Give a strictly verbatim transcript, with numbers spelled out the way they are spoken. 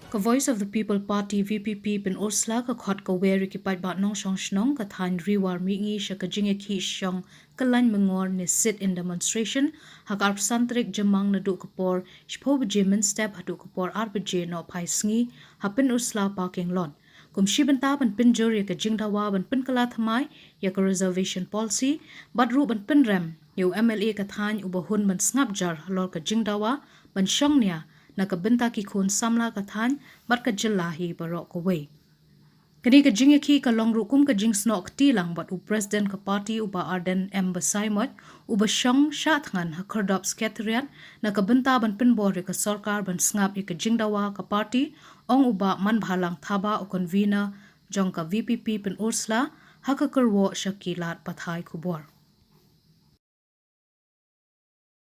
Ka Voice of the People Party, V P P, pynursa ka khot ka wer ïa ki paidbah nongshong shnong ka thaiñ Ri War Mihngi sha ka jingïakhih shong kyllain myngor ne sit-in demonstration ha ka arphew san tarik Jymmang naduh ka por shiphew baje mynstep haduh ka por ar baje nohphai sngi ha Pynursla Parking Lot. Kum shi bynta ban pynjur ïa ka jingdawa ban pynkylla thymmai ïa ka reservation policy, bad ruh ban pynrem ïa u M L A ka thaiñ uba hun ban sngap jar halor ka jingdawa ban shong nia na ka bynta ki khun samla ka thaiñ bad ka jylla hi baroh kawei. Kane ka jingïakhih ka long ruh kum ka jingsnoh kti lang bad u President ka party, u Bah Ardent M Basaiawmoit, uba shong shah thngan ha Khyrdop Secretariat na ka bynta ban pynbor ïa ka sorkar ban sngap ïa ka jingdawa ka party, ong u Bah Manbhalang Thabah, u convener jong ka V P P Pynursla, ha ka kyrwoh sha ki lad pathai khubor.